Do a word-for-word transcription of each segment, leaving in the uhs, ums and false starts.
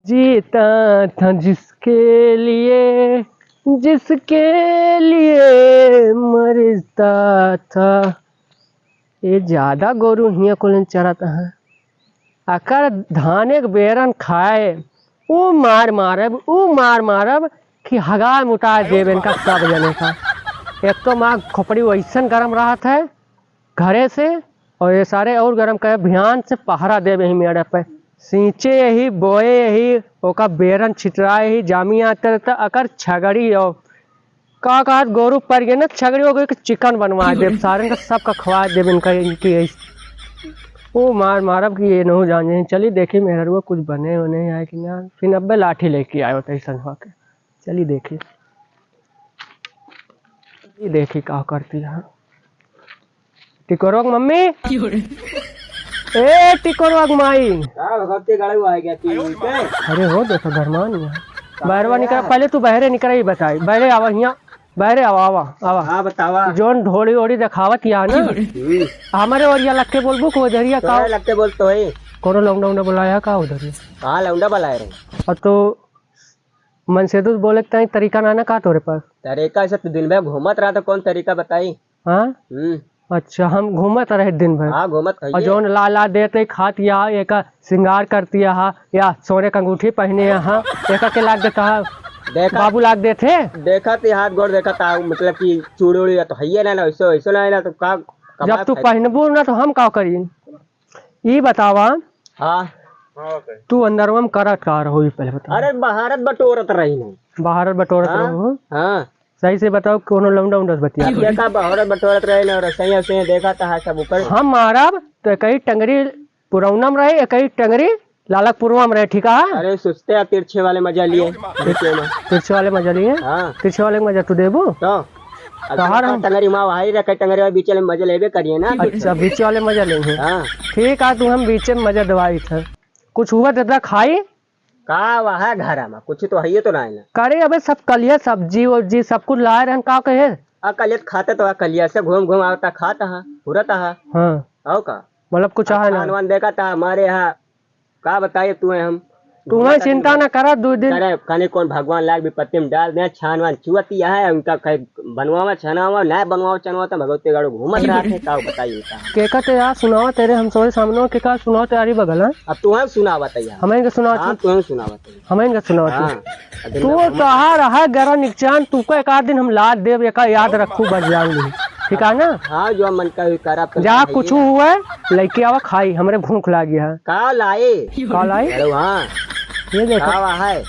जीता था जिसके लिए, जिसके लिए मरता था। ये ज्यादा गोरू हियाँ कुल चरत हैं। अकर धाने के बेरन खाए, ऊ मार मारब, ऊ मार मारब कि हगाए मुटाए देब इनका सब जने का। एक तो माँ खोपड़ी वैसन गरम रहत है घरे से, और ये सारे और गरम करे, भियान से पहरा देब यही मेड़े पे। सींचे यही, बोए यही, ओका बेरन छिटराए यही, जामी आते रहता, अकर छगड़ी और का कहत, गोरू पर गए ना, छगड़ी हो गई कि चिकन बनवा देब, सारन का सबका खवा देब इनका, इनकी ऐसी। वो मार मारब कि ये नहु जान जाए। चली देखी मेहररुआ कुछ बने होने आए कि ना, फिर अब्बे लाठी लेके आए होते संघवा के। चली देखी, चली देखी का करती है। टिकोरवा के मम्मी। ए, टिकोरवा के माई। का भगवती गड़ू आ गया तू के? अरे हो, देखो, घरमान ही है। का बहरवा निकरा, पहले तू बहरे निकरा, ही बताई। बहरे आवा हियाँ, बहरे आवा, आवा, आवा। हाँ, बतावा। जोन ढोड़ी ओड़ी देखावत यहाँ ना, हम्म। हमारे ओरिया लग के बोलबू को उधरिया का? तोरे लग के बोल तो है। कोनो लौंडा उंडा बुलाया का उधरिया? हाँ, लौंडा बुलाए रहे। और तो मनसेदुस बोले के ताई तरीका ना, ना का तोरे पास? तरीका से तू दिन भर घूमत रहा तो कौन तरीका बताई? हाँ? हम्म। अच्छा, हम घूमत रहे दिन भर। हाँ, घूमत और कहिए। जौन ला ला देते खात या एका श्रृंगार करती है, या सोने का अंगूठी पहने है, एका के लाग देता है। देखा बाबू लाग देते। देखा ती हाथ गोड़ देखा ता, मतलब कि चूड़ी उड़ी तो है ना, ना वैसे, वैसे ना है ना, तो का कमाल जब तू खाए। पहनबू ना तो हम का करी? ई बतावा, हाँ। तू अंदरवा में करत का रहो, ई पहले बता। अरे, बहारत बटोरत रही नहीं। बहारत बटोरत हाँ, रहो? हाँ। सही से बताओ, कोनो लौंडा उंडा से बतिया? अब देखा, बहारत बटोरत रहे नहीं, और सही से देखा था सब ऊपर। हम मारब तो कहीं टंगरी पुरौना में रहे, कहीं टंगरी लालकपुरवा में रहे, ठीक है? अरे, सुस्ते आ, तिरछे वाले मजा लिए, बीचे में। तिरछे वाले मजा लिए? हाँ। तिरछे वाले मजा तू देबू? तो? अब तोहार हम टंगरी माँ वही रखे, टंगरी वाले बीचे वाले मजा लेबे करिए ना। अच्छा, बीचे वाले मजा लेंगे। हाँ। ठीक है, तू हम बीचे में मजा दवाई था। कुछ हुआ तो इतना खाई? का वह है घर में? कुछ तो है, ये तो ना है ना। करे अबे सब कलिया सब्जी वब्जी सब कुछ लाए रहन, का कहे? आ कलिया तो खाते तो है, कलिया से घूम घूम आवता, खाता है, हुरता है। हाँ। और का? मतलब कुछ आ है ना? खान वान देखा था हमारे यहाँ। का बताइए तुम्हें हम? तुम्हें चिंता ना करा, दो दिन। अरे, खाने कौन भगवान लाग विपत्ति में डाल दे, छान वान चुअती है, उनका कहीं बनवावा, छनावा, ना बनवावा, चनवा, तो भगवती गाड़ो घूमत रहा थे, का बताइए का? केका ते यार सुनावा तेरे, हम सोए सामने केका सुनावा तेरी बगल, हाँ? अब तुम्हें सुनावा तैयार। हमें इनके सुनावा हाँ, तू। तुम्हें सुनावा तैयार। हमें इनके सुनावा तू। हाँ, अब तू दिन में तो आ रहा है गरा निकचान, तू को एक आध दिन हम लाद देव, एका याद रखू, बस जान ली। ठीक है ना? हाँ, जो मन का भी करा, जा, कुछ हुआ, लइके आवा, खाई, हमरे भूख लागी है। का लाई? का लाई? अरे हाँ। ये देखो। का है?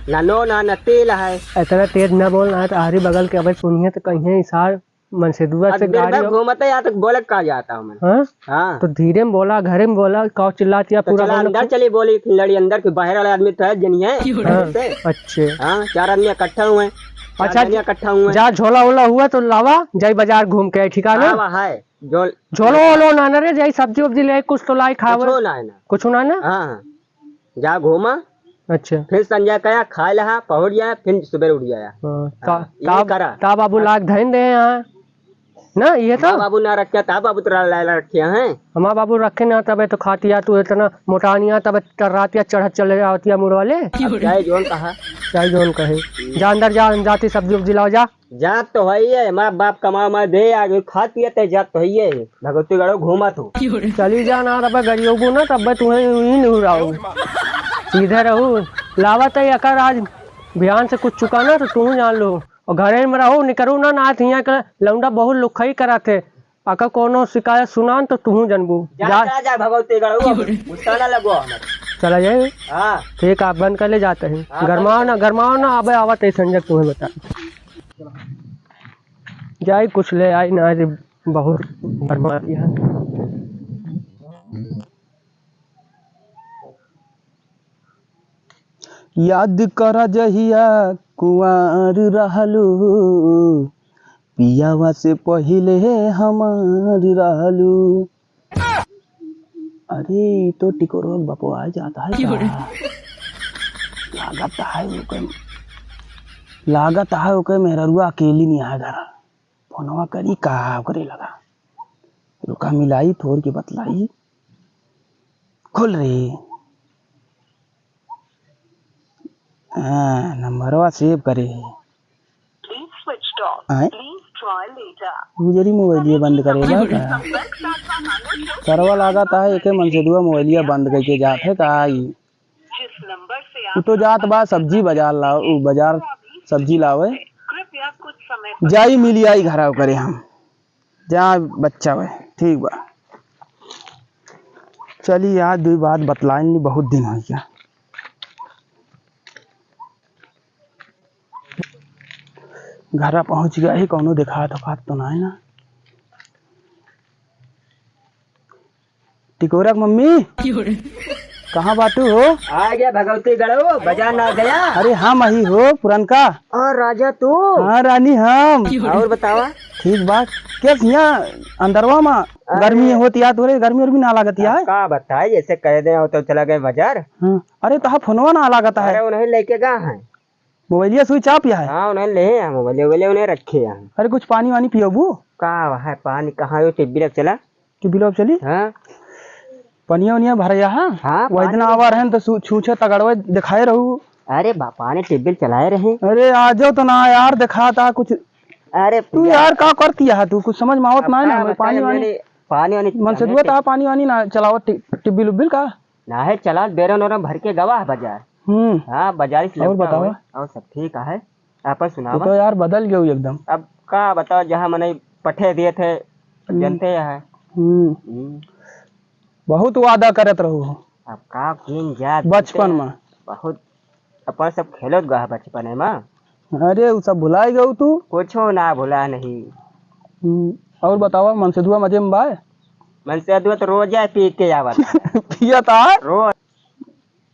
ना नो, ना, ना तेल है। इतना तेज न बोल, ना तो आरी बगल के अबे सुनिए तो कहीं इशार मन से दूर अब से दिन गाड़ी भर हो। घूमते यहाँ तक बोले का जाता हूँ मैं। हाँ? हाँ। तो धीरे में बोला, घरे में बोला, का चिल्लात या तो पूरा चला बोला। अंदर चली बोली, फिर लड़ी अंदर के बाहर वाले आदमी तो है जनिए। हाँ, से। अच्छे। हाँ, चार आदमी इकट्ठा हुए। अच्छा, चार आदमी इकट्ठा हुए। जा झोला वोला हुआ तो लावा, जाई बाजार घूम के आई, ठीक है ना? हाँ, वहाँ है। जो झोलो वोलो ना, ना रे, जाई सब्जी उब्जी ले, कुछ तो लाई खावे। कुछो ना है ना। कुछ ना ना? हाँ, हाँ। जा घूमा। अच्छा। फिर संजय कया, खाए लहा, पहुँच जाए, फिर सुबह उठ जाया। हाँ, ता, हाँ, ये ता, करा। ता बाबू हाँ। लाग धैन दे यहाँ। ना, ये तो ता बाबू ना रखे, ता बाबू तो ला, ला रखे हैं। हमार बाबू रखे ना, तबे तो खातिया तू इतना मोटानिया, तबे टर्रातिया चढ़त चले आवतिया मुड़ वाले। अब चाहे जोन कहा। चाहे जोन कहे। हम्म। जा अंदर जा, जाती सब्जी उब्जी लाओ जा। जात तो हइये, माँ बाप कमा उमा दे, आगे खात पियत है, जात तो हइये, भगवती गढ़ो घूमत हो। चली जा ना, तब गरियोबू ना, तब तुम्हें यूं ही नहीं उड़ाओ। सीधे रहू, लावत है अकर आज भियान से कुछ चुका ना, तो तुम जान लो। और घरे में रहो, निकरू ना, ना हियाँ के लौंडा बहुत लुखई करत है। अगर कोनो शिकायत सुनान तो तुहू जनबू। जा, जा। जा, जा, भगवती गढ़ू, अब गुस्सा ना लगो हमारे। चला जाए। हाँ। ठीक, आप बंद कर ले, जाते हैं। हाँ, गरमाओ बंद ना, कर। गरमाओ ना, अबे आवत है संजय, तुम्हें बता। जाई कुछ ले आई ना रे, बहुत गरमा दिया। याद करा जहिया कुंवार रहलू, पियावा से पहिले हमार रहलू। अरे, ई तो टिकोरवा के बपवा जात है का? लागत है ओके, लागत है ओके मेहररुआ अकेली नहीं है घर। फोनवा करी का ओकरे लगा। रुका मिलाई, थोर के बतलाई। खोल रे। हाँ, नंबरवा save करे है। Please switched off। आय? Please try later। गुजरी मोबाइलिया बंद करे बा का? संपर्क साधना मांगो तो सरवा लागत है, एके मनसेधुआ मोबाइलिया बंद करके जात है का ई? जिस नंबर से उ तो जात बा सब्जी बाजार लाव, उ बाजार सब्जी लावे। कृपया कुछ समय पर जाई मिली आई घराव करे हम। जा बच्चा वे, ठीक बा। चली आज दुई बात बतलाइन ली, बहुत दिन होइ गया। घरा पहुँच गया ही, कौनो देखात होखात तो ना है ना। टिकोरा के मम्मी, कहाँ बाटू हो? आ गया भगवती गढ़ो, बाजार ना गया? अरे हम ही हो पुरनका। और राजा तू? हाँ रानी हम। और बतावा? ठीक बा। क्या हियाँ अंदरवा मा अरे। गर्मी होत या तोरे, गर्मी उर्मी ना लागत या? अब का बताई, जैसे कह दे हो तो चला गए बाजार। हाँ। अरे तोहा फोनवा ना लागत है। अरे उन्हें लेके गया है। मोबाइलिया switch off या है? हाँ, उन्हें ले हैं मोबाइल, मोबाइल उन्हें रखे हैं। अरे कुछ पानी वानी पियोबू? का है पानी, कहाँ यो टिब्बी लग चला? टिब्बी लग चली? हाँ। पनिया उनिया भरया है? हाँ, वही दिन पानी आवा रहन तो सु-, छूछे तगड़वे दिखाए रहू। अरे बा-, पानी टिब्बी चलाए रहे। अरे आ जाओ तो ना यार, दिखाता कुछ। अरे तू यार का करती है तू, कुछ समझ में आवत अब ना है ना, का मैं बताए, पानी वानी मैंने पानी वानी मनसेधुआ ता पानी वानी ना चलावत टि-, टिब्बी लुब्बिल का? ना है चलावत, बेरन ओरन भर के गवा है बाजार। हम्म। हाँ, बाजार से और लौटा बतावा? हुआ, और सब ठीक है। आपन तू सुनावा। तो यार बदल गयो एकदम। अब का बताओ, जहाँ मनई पठे दिए थे, हम्म। जनते है। हम्म। हम्म। बहुत वादा करत रहू। अब का किन जात बचपन में। बहुत अपन सब खेलत गवा बचपन में। अरे, उ सब भुलाइ गऊ तू? कुछो ना भुला नहीं। हम्म, और बतावा, मनसेधुआ मजे में बाय? मनसेधुआ तो रोजे पी के आवत है। पियत है? रोज।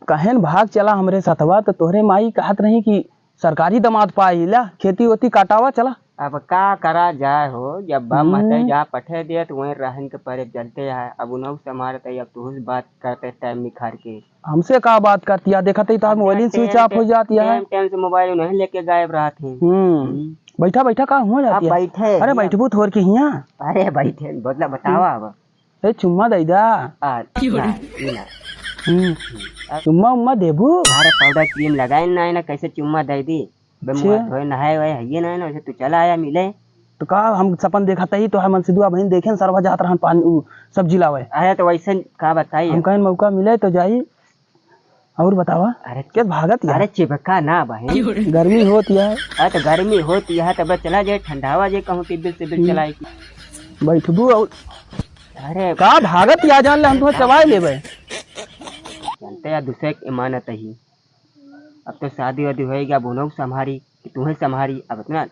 कहेन भाग चला हमरे सथवा, तो तोहरे माई कहत रही कि सरकारी दमाद पाइला, खेती ओती काटावा चला। अब का करा जाए हो, जब बाप हम्म। महतारी जहाँ पठे दिए तो वहीं रहन के परे चलते है। अब उन्हों संभालते, अब तुहस बात करते टाइम निखार के। हमसे का बात करती है, देखत ही तो अब मोबाइल ही switch off हो जाती है। टाइम, टाइम से मोबाइल उन्हें लेके गायब रहत हैं। हम्म। हम्म। बैठा, बैठा, का हुआ जाती अब है? बैठे अरे, हैं। बैठबू थोर के हियाँ। अरे, बैठे, बदला बतावा अब। ए, चुम्मा दे दा। आ, ना, ई ना। हम्म। अब चुम्मा उम्मा देबू? अरे, पाउडर क्रीम लगाए ना, ना, कैसे चुम्मा दे दी? बे, छे। मुँह हाथ धोए, नहाए, वहाए, हइये ना, ना, वैसे तू चला आया मिले। तो का, हम सपन देखत ही, तो हम मनसेधुआ बहिन देखेन, सरवा जात रहन पानी, उ, सब्जी लावे। अरे, तो वैसे का बताई हम अब? कहेन मौका मिले तो जाई। और बतावा? अरे, के भागत या? अरे, चिपका ना बहिन। गर्मी होत या। अरे, तो गर्मी होत या, तब चला जाए, ठंडावा जाए, कहूँ टिबिल सिबिल हम्म। चलाए की। बैठबू और अरे। का भागत या, जान ले, हम तुम्हें चबाए लेबे। जानते यार, दूसरे के मानत ही। अब तो शादी वादी होइगा, अब उन्हों संभारी कि तुम्हें संभारी, अब इतना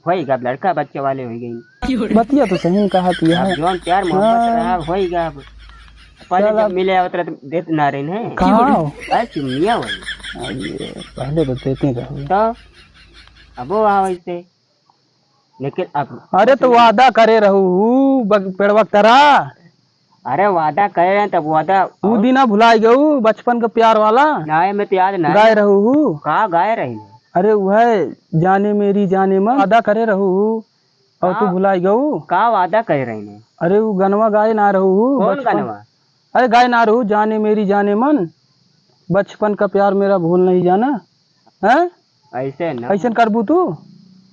होइगा, अब लड़का बच्चे वाले हो गई। बतिया तो सही कहत ही अब है। जौन प्यार मोहब्बत हाँ। रहा, होइगा अब। पहले चल जब अब। मिले आवत रहे तो देत ना रहे हैं। कहाँ हो? अरे चुम्मिया वही। अरे, पहले तो देते रहो। तो अब वो आ वैसे। लेकिन अब अरे तो वादा करे रहू, बग-, पेड़वा के तरह। अरे वादा करे रहे तब वादा ऊ दिना भुलाइ गऊ, बचपन का प्यार वाला। नाय, मैं तो याद नाय। गाए रहू हू। का गाए रही? अरे वह जाने मेरी जाने मन वादा करे रहू हू, और तू का, भुलाइ गऊ। का वादा करे रही ने? अरे वो गनवा गाए ना रहू हू, कौन बचपन गनवा? अरे गाए ना रहू, जाने मेरी जाने मन, बचपन का प्यार मेरा भूल नहीं जाना। हैं? ऐसे ना। ऐसन करबू तू?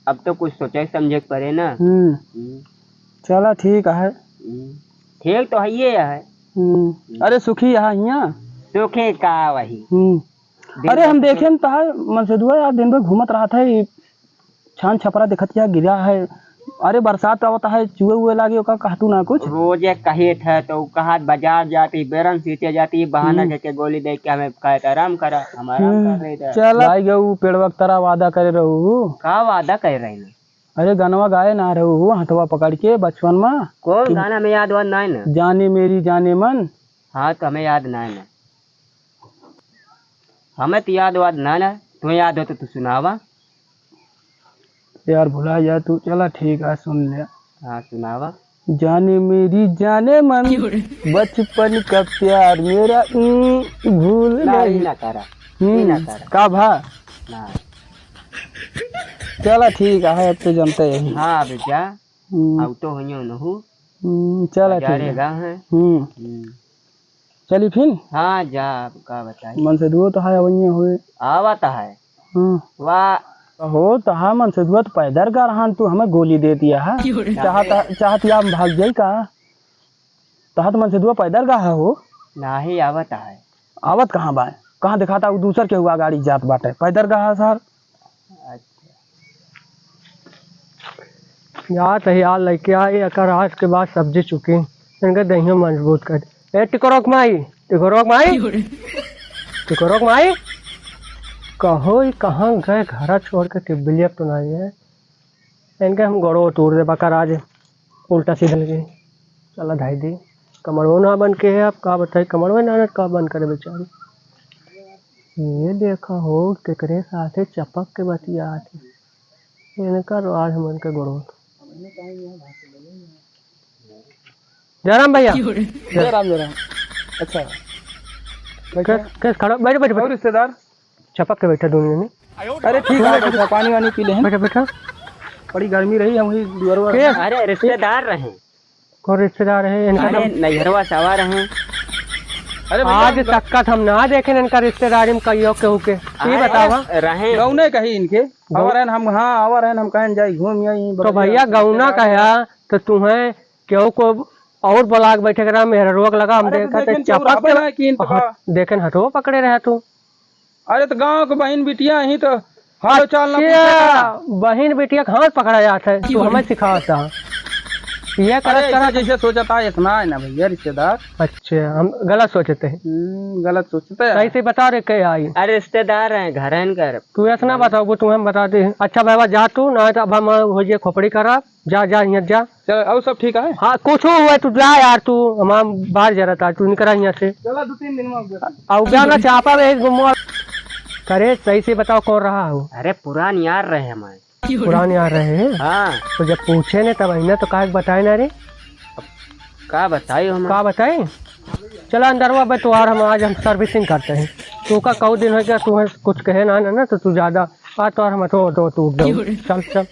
अब तो कुछ सोचे समझे के पड़े ना। हम्म। हम्म। चला ठीक है। हम्म। ठीक तो है ये है। हम्म। हम्म। अरे सुखी है हियाँ। सुखी का वही। हम्म। दिन अरे हम भर देखे न तहार मनसेधुआ यार दिन भर घूमत रहत है, ई छान छपरा देखत या गिरा है। अरे बरसात आवत है, चुए उए लागे, ओका कहतू ना कुछ। रोजे कहे थे तो कहत बाजार जाती, बेरन सींचे जाती, बहाना हम्म। देके गोली दे के हमें कहत आराम करा, हम आराम हम्म। कर रहे थे। चल। भाई गऊ पेड़वा के तरह वादा करे रहू। का वादा करे रही? अरे गनवा गाए ना रहू, हथवा पकड़ के बचपन में। कौन कि गाना में याद वाद ना है ना? जाने मेरी जाने मन। हाँ तो हमें याद ना है ना। हमें तो याद वाद ना ना, तुम्हें याद हो तो तू सुनावा। यार भुला जा तू, चला ठीक है सुन ले। हाँ सुनावा। जाने मेरी जाने मन, क्यों रे? बचपन का प्यार मेरा, उम, भूल ना, नहीं। ई ना करा, हम्म, ई ना करा। का भा? ना। चला ठीक है, अब तो जनते ही। हाँ बेटा, हम्म। अब तो हुइयो नहु। हम्म, चला ठीक है। गा है। हम्म। हम्म। चली फिन? हाँ, जा, अब का बताई। मनसेधुओ तो है, अवइये हुए। आवत है। हम्म। वाह। हो, तहा मनसेधुआ तो पैदर गा रहन, तू हमें गोली दे दिया है। क्यों रे? चाहत, चाहत या हम भाग जाई का? तहा तो मनसेधुआ पैदर गा है हो। नाही, आवत है। आवत कहाँ बा? कहाँ दिखाता, उ दूसर के हुआ गाड़ी जात बाटे, पैदर गा है सर। अच्छा। जात है यार, लइके आई, एकर आज के बाद सब्जी चुकी, इनके दहिया मजबूत कर। ए, टिकोरक माई, टिकोरक माई, क्यों रे? टिकोरक माई, कहो ई कहाँ गए, घरा छोड़ के टिब्बलिया तो नहीं है। इनके हम गोड़ो तोड़ दे बकर आज, उल्टा सीधा लगे। चला धाई दी, कमरवो ना बन के है, अब का बताई, कमरवे ना, ना का बन करे बेचारी। ये देखा हो, केकरे साथे चपक के बतियात है। इनका रोआर हमन के गोड़ो। जयराम भैया। जय राम, जय राम। अच्छा, बैठो। कैस, कैस खड़ा, बैठ, बैठ, बैठ। और रिश्तेदार? चपक के बैठा दोनों जने। अरे ठीक है, बैठा, पानी वानी पी ले हैं। बैठा, बैठा। बड़ी गर्मी रही, हम वही दुआरवा के? अरे रिश्तेदार रहे। कौन रिश्तेदार है इनका? अरे तो नैहरवा से आवा रहे। अरे भैया, आज हम तक का हम ना देखे इनका रिश्तेदारी में कहियो केहू के। ई अरे बतावा। रहे। गौने कही इनके। गौ- आवा रहे हम, हाँ, आवा रहे हम, कहन जाई घूम आई, तो बकरिया भैया गौना कहा तो तुम्हें केहू को और बोला के बैठे करा, मेहररुआ के लगा, हम अरे तो देखा तो देखेन केहू चपक रहबे के ना कि इनके हाँ, बा। देखेन हथवा पकड़े रहा तू। अरे तो गाँव के बहिन बिटिया ही तो हालो चाल ना अच्छा, पूछे का। बहिन बिटिया के हाथ पकड़ा जात है, तू हमें सिखावत है। ये करत अरे ऐसा करत जैसे सोचत है, इतना है ना भैया रिश्तेदार। अच्छा, हम गलत सोचते हैं। हम्म, गलत सोचते हैं। सही से बता रे, के आई? अरे रिश्तेदार हैं, घर हैं इनकर। तू ऐसा ना बताओ, वो तुम्हें हम बता दे। अच्छा बाबा जा तू, ना तो अब हम हो जाए खोपड़ी खराब। जा, जा, यहाँ जा। चल, और सब ठीक है? हाँ, कुछ हुआ, तू जा यार, तू हमार बाहर जा रहा था, तू निकल यहाँ से। चला, दो तीन दिन में आ गया। और जा ना, चापा में एक गुम्मा। करे, सही से बताओ, कौन रहा हो? अरे, पुरान यार रहे हमारे। पुरान यार रहे हैं? हाँ। तो जब पूछे ने, तब इन्हें तो काहे के बताए ना रे? अब का बताई हम? का बताई? चला अंदर हुआ बे, तोहार हम आज हम servicing करते हैं। तू का कऊ दिन हो गया, तू कुछ कहे ना, ना, ना, तो तू ज्यादा, आज तोहार हम तो, तो, तू उठ जाओ। चल, चल।